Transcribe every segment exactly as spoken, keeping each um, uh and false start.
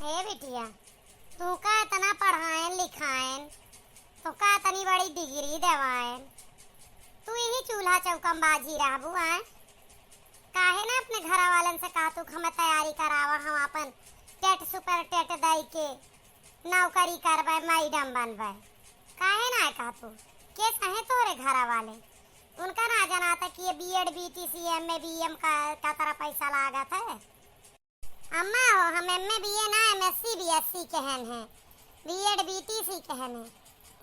ए बिटिया, तू का इतना पढ़ाएन लिखाएन, तो का इतनी बड़ी डिग्री देवाएन, तू यही चूल्हा चौका में बाझी रहबू आए? काहे ना अपने घरा वालन से कहा तू कि हमें तैयारी करावा, हम अपन टेट सुपर टेट दई के नौकरी करबे, मैडम बनबे? काहे ना कहा तू? के सहे तोरे घरा वाले? उनका ना जनाता कि ये बीएड, बीटीसी, एमए, बीएम का, का तरह पैसा लागत है? अम्मा हो, हम एमए बीए ना, एमएससी बीएससी कहन है, बीएड बीटीसी कहन है।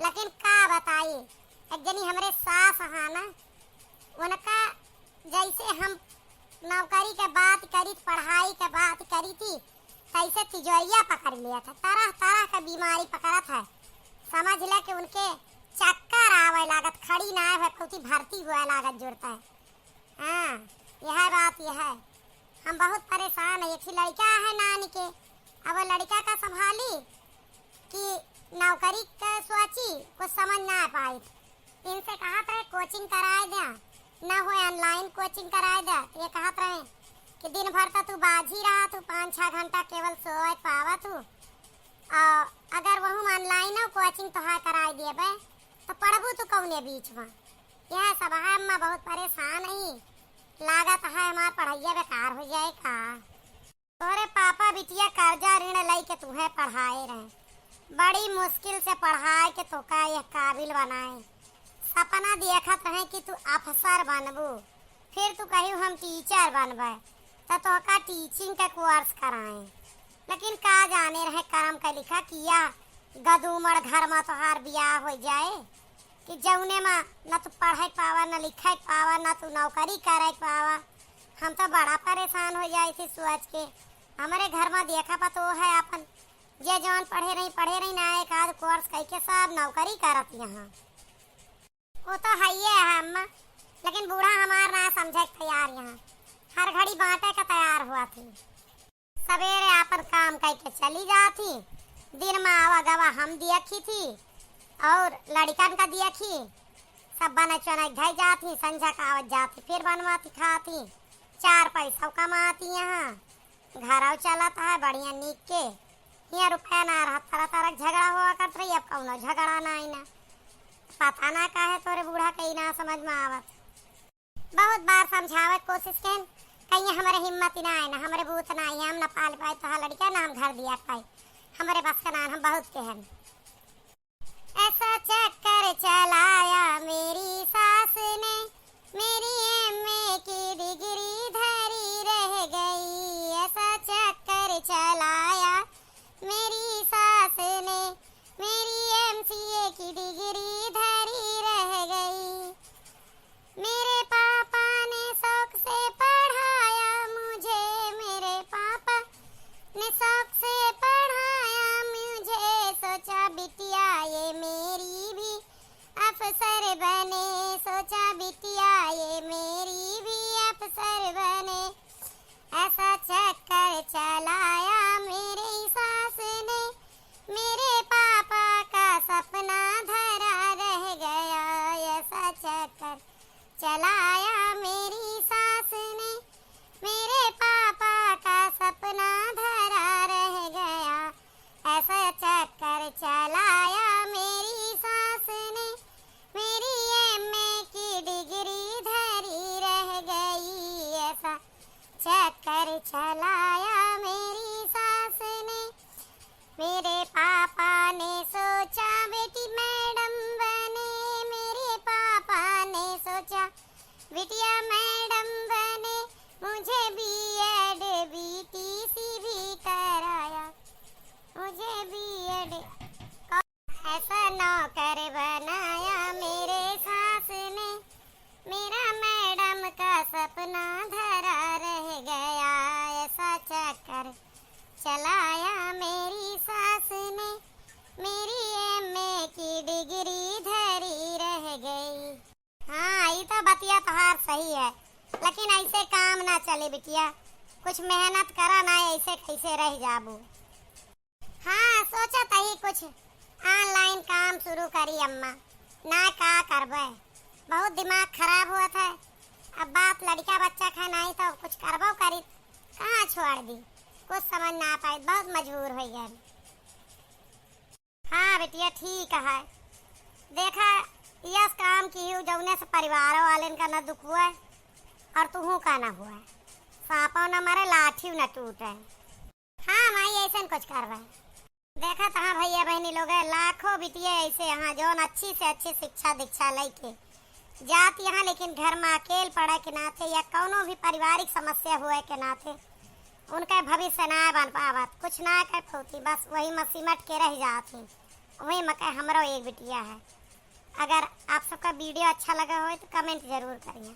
लेकिन का बताई, एक जनी हमरे सास हा ना, उनका जैसे हम नौकरी के बात करी, पढ़ाई के बात करी थी, तैसे तिजोरिया पकड़ लिया था। तरह तरह का बीमारी पकड़त है। समझ ले कि उनके चक्कर आवे लागत, खड़ी ना आवे, कौती भर्ती हुआ लागत जुड़ता है। हाँ, यह बात यह है। हम बहुत परेशान है। एक ही लड़का है नानी के, अब वो लड़का का संभाली कि नौकरी के सोची, कुछ समझ ना आ पाई। इनसे कहत रहे कोचिंग कराए द्या, ना हो ऑनलाइन कोचिंग कराए द्या। ये कहत रहे कि दिन भर तो तू बाझी रहा, तू पाँच छः घंटा केवल सोए पावा तू, और अगर वहू ऑनलाइन कोचिंग तोहार कराए दिए बे, तो पढ़बू तू कौने बीच में? यह सब है अम्मा, बहुत परेशान ही। लागत है हमार पढ़ाइया बेकार हो जाए का। तोरे पापा बिटिया कर्जा ऋण लई के तुहे पढ़ाए रहे, बड़ी मुश्किल से पढ़ाए के तोका यह काबिल बनाए। सपना देखत रहे कि तू अफसर बनबू, फिर तू कही हम टीचर बनबे, त तोहका टीचिंग का कोर्स कराए। लेकिन का जाने रहे करम का लिखा किया, गदूमड़ घर में तोहार बियाह हो जाए कि जौने में न तू पढ़े पावा, न लिखे पावा, न तू नौकरी करे पावा। हम तो बड़ा परेशान हो जाए थे सोच के। हमरे घर में देखा पतो है अपन, जे जौन पढ़े रही, पढ़े रही ना, एक आध कोर्स कई के सब नौकरी करत यहाँ। वो तो हइये है अम्मा, लेकिन बूढ़ा हमार ना समझे के तैयार यहाँ, हर घड़ी बांटे का तैयार हुआ थी। सवेरे आपन काम कई के चली जात ही, दिन में आवा गवा हम देखी थी और लड़िकन का देखी, सब बने चुने धई जात ही, संझा का आवत जात ही, फिर बनवा थी खात ही, चार पैसा कमात ही यहाँ, घरौ चलत है बढ़िया नीक के। हियाँ रुपया ना रहत, तरह तरह के झगड़ा हुआ करत रही, अब कौनो झगड़ा ना आई ना। पता ना काहे तोरे बूढ़ा के ई ना समझ में आवत। बहुत बार समझावे के कोशिश केन, कहीं हमरे हिम्मत ही ना आए ना, हमरे बूत ना आए, हम ना पाल पाए तोहार लड़िका, ना हम घर दिया पाए, हमरे बस का ना, हम बहुत केहन। ऐसा चक्कर चलाया मेरी सास ने, मेरी एमए की डिग्री धरी रह गई। ऐसा चक्कर चलाया मेरी सास ने, मेरी एमसीए की डिग्री धरी रह गई। मेरे पापा ने शौक से पढ़ाया मुझे, मेरे पापा ने शौक से पढ़ाया मुझे। सोचा बिटिया ये मेरी भी अफसर बने, सोचा बिटिया ये मेरी भी अफसर बने। ऐसा चक्कर चलाया मेरी सास ने, मेरे पापा का सपना धरा रह गया। ऐसा चक्कर चलाया मेरी सास ने, मेरे पापा का सपना धरा रह गया। ऐसा चक्कर चलाया मेरी सास ने, मेरी एमए की डिग्री धरी रह गई। ऐसा चक्कर चलाया मेरी सास ने। मेरे पापा ने सोचा बेटी मैडम बने, मेरे पापा ने सोचा बिटिया मैडम बने, मुझे बीएड बीटीसी भी कराया, मुझे बीएड ऐसा नौकर बनाया मेरे सास ने, मेरा मैडम का सपना धरा रह गया। ऐसा चक्कर चलाया मेरी सास ने, मेरी एमए की डिग्री धरी रह गई। हाँ, ई तो बतिया तोहार सही है, लेकिन ऐसे काम ना चले बिटिया, कुछ मेहनत करा ना, ऐसे कैसे रह जाबू। हाँ, सोचत ही कुछ ऑनलाइन काम शुरू करी अम्मा, ना का करबे, बहुत दिमाग खराब होत है। अब बात लड़िका बच्चा का नाई तो कुछ करबो करी, कहाँ छोड़ दी। कुछ समझ ना पाए, बहुत मजबूर होइ गए। हाँ बिटिया, ठीक है। देखा, यस काम किहू, जौने से परिवारों वालेन का न दुख हुआ और तुहू का न हुआ। सांपो न मरे, लाठियो न टूटे। हाँ माई, ऐसन कुछ करबे। देखत हाँ भइया बहिनी लोग, लाखों बिटिया ऐसे हाँ जौन अच्छी से अच्छी शिक्षा दीक्षा लइके जात हाँ, लेकिन घर में अकेल पड़े के नाते या कौनो भी पारिवारिक समस्या हुए के नाते उनका भविष्य ना बन पावत, कुछ ना कर पौती, बस वही में सिमट के रह जात ही। वही में के हमरो एक बिटिया है। अगर आप सबका वीडियो अच्छा लगा हो तो कमेंट जरूर करिए।